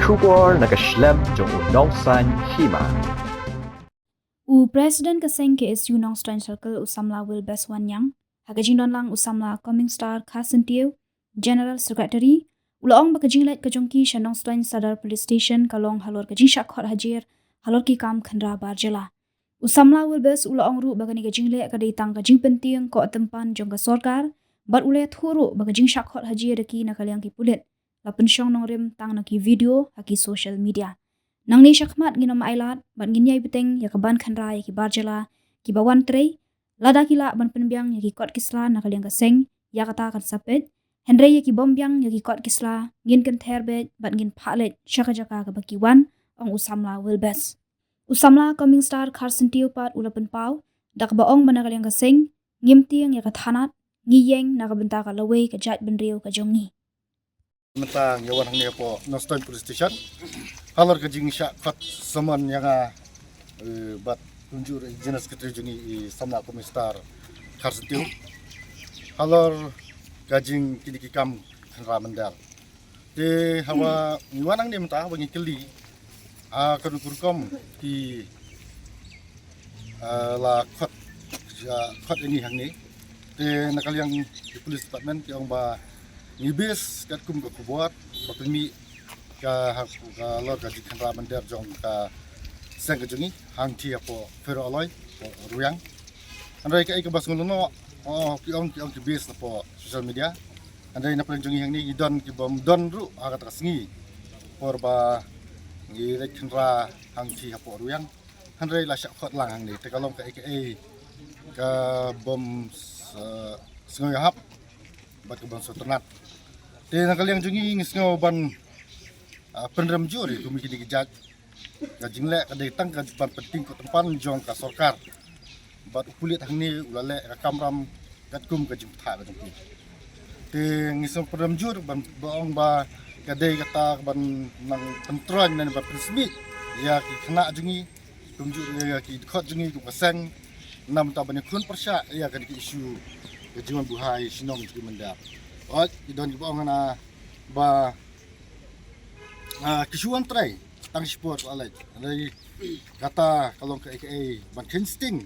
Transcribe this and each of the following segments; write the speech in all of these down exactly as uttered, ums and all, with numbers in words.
Khubor na ka shlem jong u Nongsaiñ Hima. U President ka seng K S U Nongstoiñ Circle u samla Wilbes Wanniang, ha ka jingdon lang u samla Coming Star Kharsyntiew, General Secretary, u la ong ba ka jingleit ka jong ki sha Nongstoiñ Sadar Police Station ka long halor ka jingshah khot hajir halor ki kam khynra bar jylla. U samla Wilbes u la ong ruh ba kane ka jingleh ka dei tang ka jingpyntieng ko tympan jong ka sorkar, bad u la ïathuh ruh ba ka jingshah khot hajir da ki na ka liang ki pulit la pynshong nongrim tang na ki video ha ki social media. Nangne shakhmat ngin ym ailad bad ngin ïai bteng ïa ka ban khynra ïa ki bar jylla kiba wan trei, lada ki lah ban pynbiang ïa ki kot ki sla na ka liang ka seng, ïa kata kan sa peit. Hynrei ïa ki bym biang ïa ki kot ki sla, ngin kynther beit bad ngin phah leit sha ka jaka kaba ki wan, ong u samla Wilbes. U samla Coming Star Kharsyntiew pat u la pynpaw da kaba ong ba na ka liang ka seng ngim tieng ïa ka thanat, ngi ïeng na ka bynta ka lawei ka jaitbynriew ka jong ngi. Mynta ngi wan hangne hapoh Nongstoiñ Police Station halor ka jingshah khot summon ïa nga, eh, bad kumjuh ruh i General Secretary jong ngi i samla Coming Star Kharsyntiew halor ka jing kine ki kam khynra mynder. Te haba ngi wan hangne mynta ba ngi kylli, ah, ka rukom ki, ah, la khot, ah, khot ïa ngi hangne. Te na ka liang ki police department ki ong ba ngi base katkum ka khubor ba pynmih ka ha, ka lor ka jingkhynra mynder jong ka seng ka jong ngi hangtei hapoh Faroe Alloys, hapoh Rwiang. Hynrei kaei kaba sngewlyngngoh, oh, ki ong, ki ong ki base hapoh social media. Hynrei na pdeng jong ngi hangne ngi don ki bym don ruh ha kata ka sngi por ba ngi leit khynra hangtei hapoh Rwiang. Hynrei la shah khot lang hangne te ka long kaei kaei ka bym, eh, sngew ïahap bad ka bym sngewtynnat. Te na ka liang jong ngi ngi sngew ban, ah, pynrem jur ïa kum kine ki jait. Ka jingleh ka dei tang ka ban pyntieng ko tympan jong ka sorkar. Bad u pulit hangne u la leh ka kamram katkum ka jingpynthah ka jong ki. Te ngi sngewpynrem jur ban ba ong ba ka dei kata ka ban nang pyntroiñ ne ban pynsmit ïa ki khynnah jong ngi, kumjuh ïa ki dkhot jong ngi kum ka seng. Namar ta ban ïakhun pyrshah ïa ka dei ka issue ka jingwan buhai shnong jong ki mynder. Oi, ki don kiba ong hana ba ah, ki shu wan trei tang shipor la leit. Hynrei kata ka long kaei kaei ban kheiñ sting.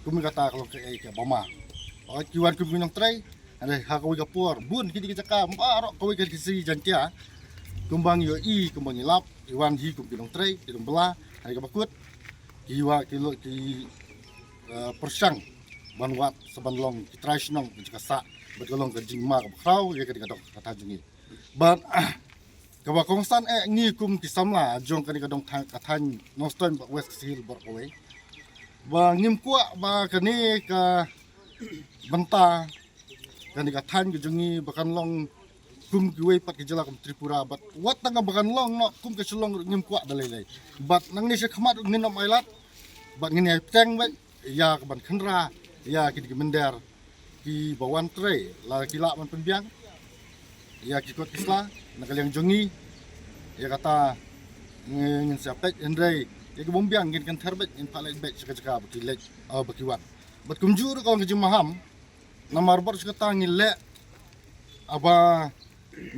Kum kata ka long kaei kaei ba ma. Hooid, ki wan kum ki nongtrei. Hynrei ha kawei ka por bun kine ki jaka baroh kawei ka Khasi Jaiñtia, kumba ngi ïohi, kumba ngi lap, ki wan hi kum ki nongtrei, ki nongbylla. Hynrei kaba kut ki wan, ki lo, ki, eh, pyrshang ban wad sa ban long ki trai shnong, ki jaka sah. Bad ka long ka jingma kaba khraw ïa ka dei ka dong ka thaiñ jong ngi. Bad kaba kongsan eh ngi kum ki samla jong kane ka dong thang, ka thaiñ Nongstoiñ bad West Khasi Hills baroh kawei, ba ngim kwah ba kane ka bynta, kane ka thaiñ ka jong ngi ba kan long kum kiwei pat ki jylla kum Tripura, bad wat tang ba kan long noh kum ka Shillong ruh ngim kwah da lei lei. Bad nangne shakhmat ruh ngin ym ailad bad ngin ïai bteng beit ïa ka ban khynra ïa ki dei ki mynder kiba wan trei, lada ki lah ban pynbiang ïa ki kot ki sla na ka liang jong ngi, ïa kata ngi, ngin sa peit, hynrei ïa ki bym biang ngin kynther beit, ngin phah leit beit sha ka jaka ba ki leit, ah, ba ki wan. Bad kumjuh ruh ka long ka jingmaham, namar bad sha kata ngi leh, haba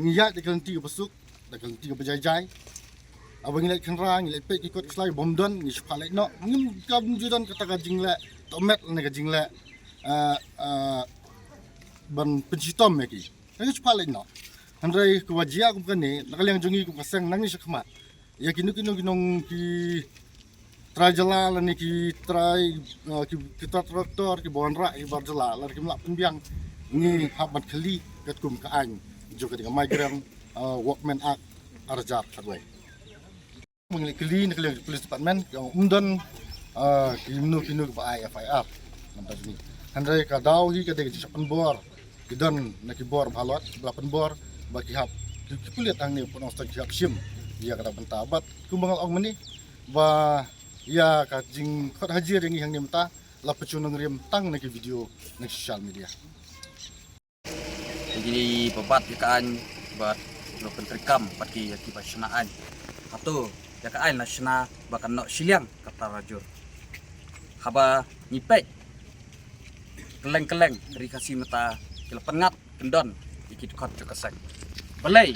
ngi ïaid da ka lynti kaba suk, da ka lynti kaba jai jai. Haba ngi leit khynra, ngi leit peit ki kot ki sla bym don, ngi shu phah leit noh. Ngim, kam ju don kata ka jingleh tohmet ne ka jingleh, eh, eh, ban pynshitom ïa ki. Ngi shu phah leit noh. Hynrei kaba jia kum kane, na ka liang jong ngi kum ka seng nangne shakhmat, ïa kino kino ki nong ki trai jylla lane ki trai, eh, ki, ki trai traktor kiba wanrah ïa ki bar jylla, lada kim lah pynbiang, ngi hap ban kylli katkum ka aiñ jong ka dei ka Migrant, eh, Workmen Act ar hajar khatwei. Ngi leit kylli na ka liang police department, ki ong ym don, eh, kino kino kiba ai F I R namar jong ngi. Hynrei ka daw hi ka dei ka jingshah pynbor. Ki don na ki bor ba halor, ba la pynbor, ba ki hap, ki, ki pulit hangne hapoh Nongstoiñ ki hap shim ïa kata ka bynta. Bad kumba nga la ong mynne, ba ïa ka jingkhot hajir ïa ngi hangne mynta la pynshong nongrim tang na ki video na ki social media. Ngi la bat ïa ka aiñ bad la pyntreikam bad ki ïa kiba shna aiñ. Hato ïa ka aiñ la shna ba kan noh shiliang, kata la jur. Haba ngi peit kylleng kylleng, ri Khasi mynta ki la pynngat kyndon ïa ki dkhot jong ka seng. Balei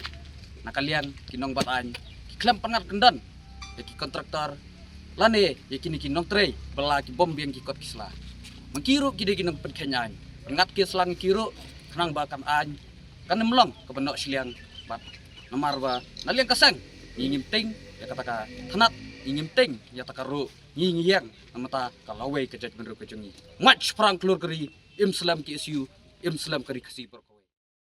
na ka liang ki nongbat aiñ khlem pynngat kyndon ïa ki kontraktor lane ïa kine ki nongtrei ba la ki bom biang ki kot ki sla. Ma ki ruh ki dei ki nongpynkheiñ aiñ. Pynngat ki sla ngi ki ruh khnang ba kan aiñ kan ym long kaba noh shiliang bad namar ba na liang ka seng ngi ngim tieng ïa kata ka tnat, ngi ngim tieng ïa kata ka ruh, ngi ngi ïeng namar ka lawei ka jaitbynriew ka jong ngi. Mach phrang klur ka ri, im slem ki S U, im slem ka ri Khasi baroh.